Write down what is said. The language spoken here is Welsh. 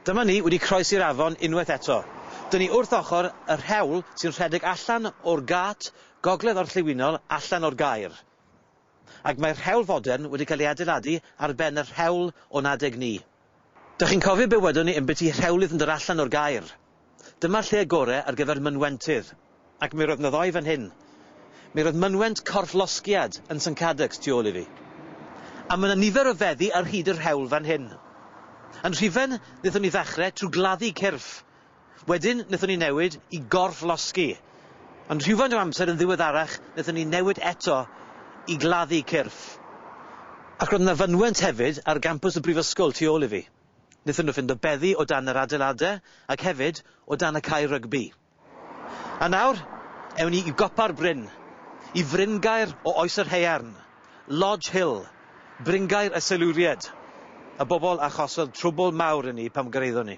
Dyma ni wedi croesi'r afon unwaith eto. Dyn ni wrth ochr y rhewl sy'n rhedeg allan o'r gât gogledd orllewinol allan o'r gaer. Ac mae'r rhewl fodern wedi cael ei adeiladu ar ben y rhewl o'n adeg ni. Dych chi'n cofio be wedon ni ambiti rhewlydd yn dod allan o'r gaer? Dyma'r lle gore ar gyfer mynwentydd. Ac mi roedd 'na ddoi fan hyn. Mi roedd mynwent corfflosgiad yn St Cadoc's tu ôl i fi. A ma' 'na nifer o feddi ar hyd y rhewl fan hyn. Yn Rhufain, nethon ni ddechre trw gladdu cyrff. Wedyn nethon ni newid i gorfflosgi. Ond rhywfaint o amser yn ddiweddarach nethon ni newid eto i gladdu cyrff. Ac roedd 'na fynwent hefyd ar gampws y brifysgol tu ôl i fi. Nethon nhw ffindo beddi o dan yr adeilade ac hefyd o dan y cae rygbi. A nawr, ewn ni i gopa'r bryn, i fryngaer o Oes yr Haearn, Lodge Hill, bryngaer y Silwriaid, y bobl achosodd trwbwl mawr i ni pan gyrhaeddon ni.